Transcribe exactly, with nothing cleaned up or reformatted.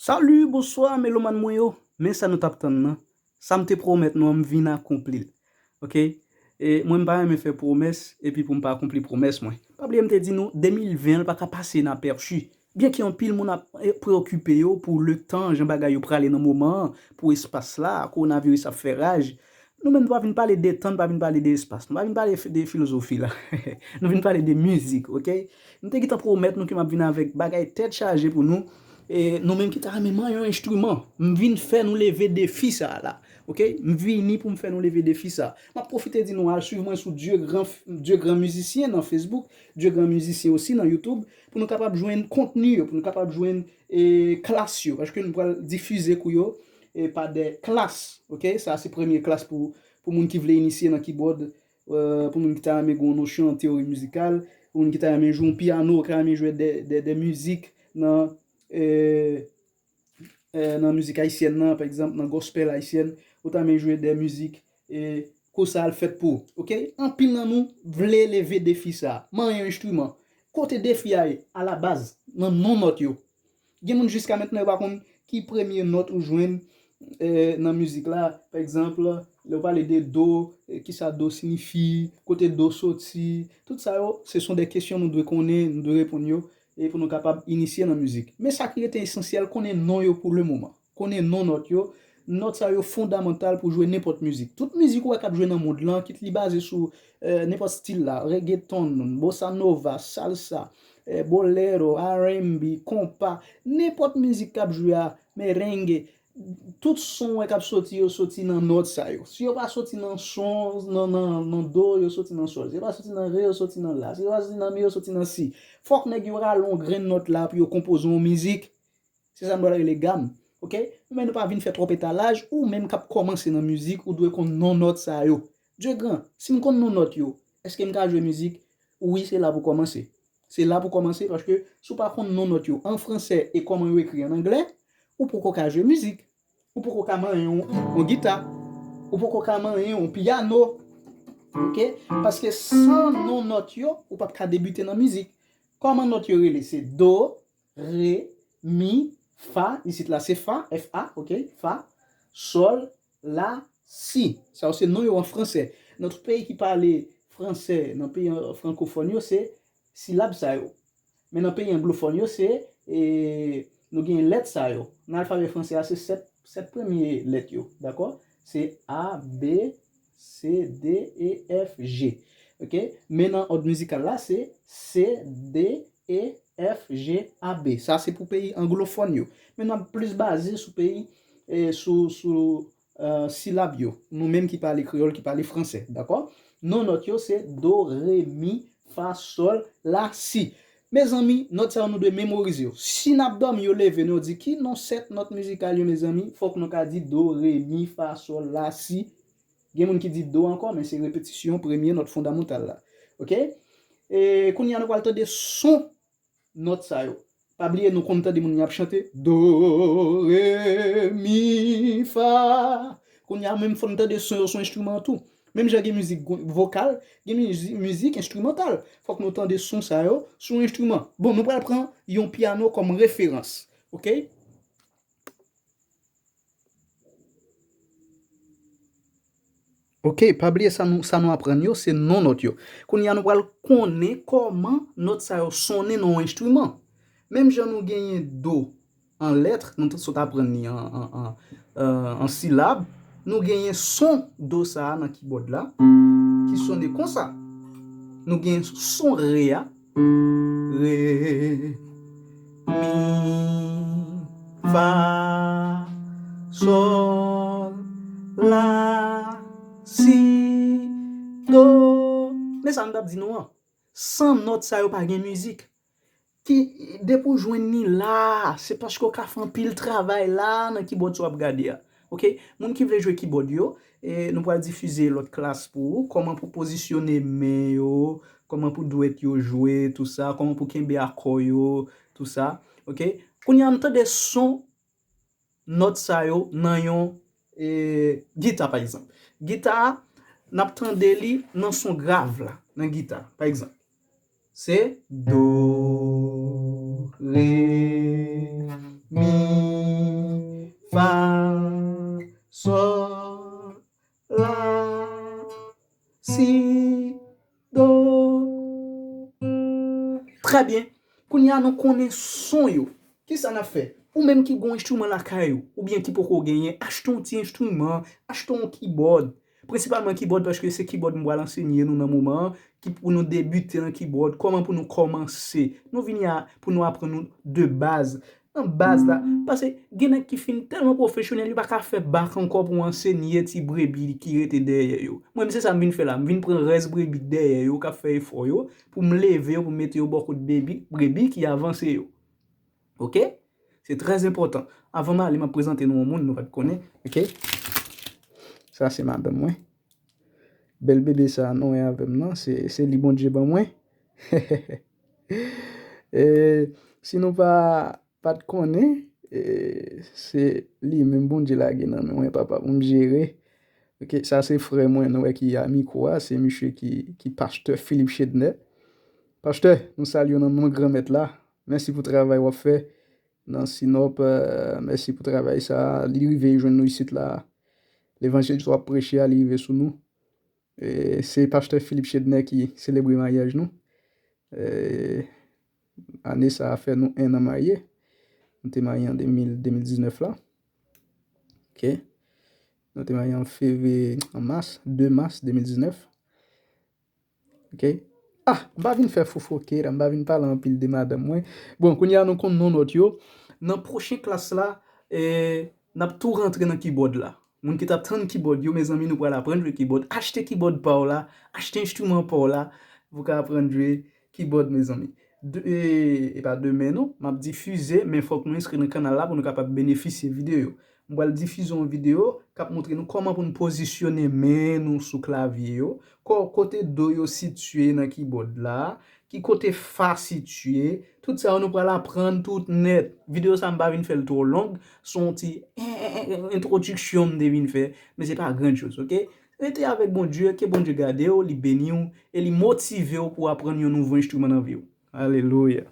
Salut, bonsoir, melomàn mwen yo. Men sa nou t ap tann nan. Sa m te pwomèt nou an, m vin akonpli l. Oke? E mwen, m pa renmen fè pwomès, epi pou m pa akonpli pwomès mwen. Pa bliye m te di nou, de mil ven an pa ka pase inapèchi. Byenke anpil moun ap, eh, preokipe yo pou letan, jan bagay yo prale nan moman an, pou espas la, kowonaviris ap fè raj. Nou menm, nou pa vin pale de tan, nou pa vin pale de espas, nou pa vin pale de filozofi la. Nou vin pale de mizik, oke? M te gentan pwomèt nou ke m ap vin avèk bagay tèt chaje pou nou. E nou menm ki ta renmen manyen yon enstriman, m vin fè nou leve defi sa a la. Oke? M vini pou m fè nou leve defi sa a. M ap pwofite di nou al swiv mwen sou Dieu Grand, Dieu Grand Musicien nan Facebook, Dieu Grand Musicien osi nan YouTube, pou nou kapab jwenn kontni yo, pou nou kapab jwenn, e, klas yo, paske nou pral difize kou yo, e, pa de klas, oke? Sa se premye klas pou, pou moun ki vle inisye nan kibòd, e, pou moun ki ta renmen gen yon nosyon an teyori mizikal, pou moun ki ta renmen jwe yon pyano, ki ta renmen jwe de, de, de mizik nan, e, e, nan mizik ayisyèn nan, pa egzanp, nan gospel ayisyèn, ou ta renmen jwe de mizik, e, kou sa al fèt pou ou. Oke? Anpil nan nou vle leve defi sa a. Manyen yon enstriman. Kote defi a ye? Alabaz, nan non nòt yo. Gen moun jiska mentnan yo pa konn ki premye nòt ou jwenn, e, nan mizik la. Pa egzanp, lè w pale de do, e, kisa do siyifi, kote do soti, tout sa yo, se son de kesyon nou dwe konnen, nou dwe reponn yo, e pou nou kapab inisye nan mizik. Men sa ki rete esansyèl, konnen non yo pou lemoman. Konnen non nòt yo. Nòt sa yo fondamantal pou jwe nenpòt mizik. Tout mizik ou wè k ap jwe nan mond lan, kit li baze sou, e, nenpòt stil la, reggaeton, bossa nova, salsa, e, bolero, R and B, konpa, nenpòt mizik k ap jwe a, merengue, tout son w wè k ap soti yo, soti nan nòt sa yo. Si yo pa soti nan son, nan, nan, nan do, yo soti nan sòl. Si yo pa soti nan re, yo soti nan la. Si yo pa soti nan mi, yo soti nan si. Fòk nèg yo rale yon grenn nòt la pou yo konpoze yon mizik. Se sa nou pral rele gam. Oke? Men nou pa vin fè twòp etalaj, ou menm k ap kòmanse nan mizik, ou dwe konn non nòt sa yo. Dieu Grand, si m konn non nòt yo, èske m ka jwe mizik? Wi, se la pou kòmanse. Se la pou kòmanse, paske si w pa konn non nòt yo an fransè e kòman yo ekri an anglè, ou poko ka jwe mizik. Ou poko ka manyen yon, yon gita. Ou poko ka manyen yon pyano. Oke? Paske san non nòt yo, ou p ap ka debite nan mizik. Kòman nòt yo rele? Se do, re, mi, fa, isit la se fa, F A, oke, fa, sòl, la, si. Sa yo se non yo an fransè. Nan tout peyi ki pale fransè, nan peyi, e, frankofòn yo, se silab sa yo. Men nan peyi anglofòn yo, se, e, nou gen lèt sa yo. Nan alfabè fransè a, se sèt, sèt premye lèt yo, dakò? Se A, B, C, D, E, F, G. Oke? Men nan òd mizikal la, se C, D, E, F, G, A, B. Sa se pou peyi anglofòn yo. Men n ap plis baze sou peyi, e, sou, sou, e, silab yo. Nou menm ki pale kreyòl, ki pale fransè, dakò? Non nòt yo se do, re, mi, fa, sòl, la, si. Mezanmi, nòt sa yo nou dwe memorize yo. Si n ap dòmi, yo leve, nou di ki non sèt nòt mizikal yo, mezanmi, fòk nou ka di do, re, mi, fa, sòl, la, si. Gen moun ki di do ankò, men se repetisyon premye nòt fondamantal la. Oke? E kounye a, nou pral tande son nòt sa yo. Pa bliye, nou konn tande moun y ap chante do, re, mi, fa. Kounye a menm, fò n tande son yo sou enstriman an tou. Menm jan gen mizik gwo-, vokal, gen mizi-, mizik enstrimantal. Fòk nou tande son sa yo sou enstriman. Bon, nou pral pran yon pyano kòm referans. Oke? Oke, pa bliye sa nou, sa nou aprann yo, se non nòt yo. Kounye a nou pral konnen kòman nòt sa yo sonnen nan yon enstriman. Menm jan nou genyen do an lèt, nou t-, sot aprann li an, an, an, e, an silab, nou genyen son do sa a nan kibòd la, ki sonnen konsa. Nou genyen son re a, re, mi, fa, sòl, la, si, do. Men sa m t ap di nou an. San nòt sa yo pa gen mizik. Ki, depi w jwenn li la, se paske w ka fè anpil travay la nan kibòd sa w ap gade a. Oke? Moun ki vle jwe kibòd yo, e, nou pral difize lòt klas pou ou, kòman pou pozisyone men yo, kòman pou dwèt yo jwe, tou sa, kòman pou kenbe akò yo, tou sa. Oke? Kounye a, n tande son nòt sa yo nan yon, e, gita, pa egzanp. Gita a, n ap tande li nan son grav la, nan gita, pa egzanp. Se do, re, mi, Ebyen, kounye a nou konnen son yo. Kisa n ap fè? Ou menm ki gen yon enstriman lakay ou, oubyen ki poko genyen, achte yon ti enstriman, achte yon kibòd. Prensipalman kibòd, paske se kibòd m pral ansenye nou nan moman an, ki pou nou debite nan kibòd, kòman pou nou kòmanse. Nou vini a pou nou aprann nou de baz. Nan baz la, paske gen nèg ki fin tèlman pwofesyonèl, yo pa ka fè bak ankò pou ansenye ti brebi ki rete dèyè yo. Mwen menm se sa m vin fè la, m vin pran rès brebi k dèyè yo, k ap fè efò yo, pou m leve yo, pou m mete yo bò kot brebi, brebi ki avanse yo. Oke? Se trè enpòtan. Avan m ale, m ap prezante nou yon moun nou pa t konnen. Oke? Sa se madanm mwen. Bèl bebe sa nou wè avè m nan, se, se li Bondye ban mwen. E, si nou pa, pa t konnen, e, se li menm Bondye lage nan men mwen, papa, pou m jere. Oke, sa se frè mwen, nou wè ki a mikwo a, se misye ki, ki pastè Philippe Chedner. Pastè, nou salye w nan non Granmèt la. Mèsi pou travay w ap fè nan Sinop. Eh, mèsi pou travay sa a. Li rive jwenn nou isit la. Levanjil sa w ap preche a, li rive sou nou. E se pastè Philippe Chedner ki selebre maryaj nou. E ane sa a fè nou en an marye. Nou te marye an de mil, de mil diznèf la. Oke. Nou te marye an fevriye, an mas, de mas de mil diznèf. Oke. Ah, m pa vin fè fofoke la, m pa vin pale anpil de madanm mwen. Bon, kounye a nou konn non nòt yo. Nan pwochen klas la, eh, n ap tou rantre nan kibòd la. Moun ki t ap tann kibòd yo, mezanmi, nou pral aprann jwe kibòd. Achte kibòd pa w la, achte enstriman pa w la, pou w ka aprann jwe kibòd, mezanmi. De, e, e pa demen non, m ap difize, men fòk nou enskri nan kanal la pou nou kapab benefisye videyo. M pral difize yon videyo k ap montre nou kòman pou nou pozisyone men nou sou klavye yo, kò, kote do yo sitiye nan kibòd la, ki kote fa sitiye, tout sa yo nou pral aprann tout nèt. Videyo sa m pa vin fè l twò long, se yon ti en, en, en, entwodiksyon m te vin fè, men se pa gran choz, oke? Rete avèk Bondye, ke Bondye gade w, li beni w, e li motive w pou w aprann yon nouvo enstriman nan vi w. Alelouya!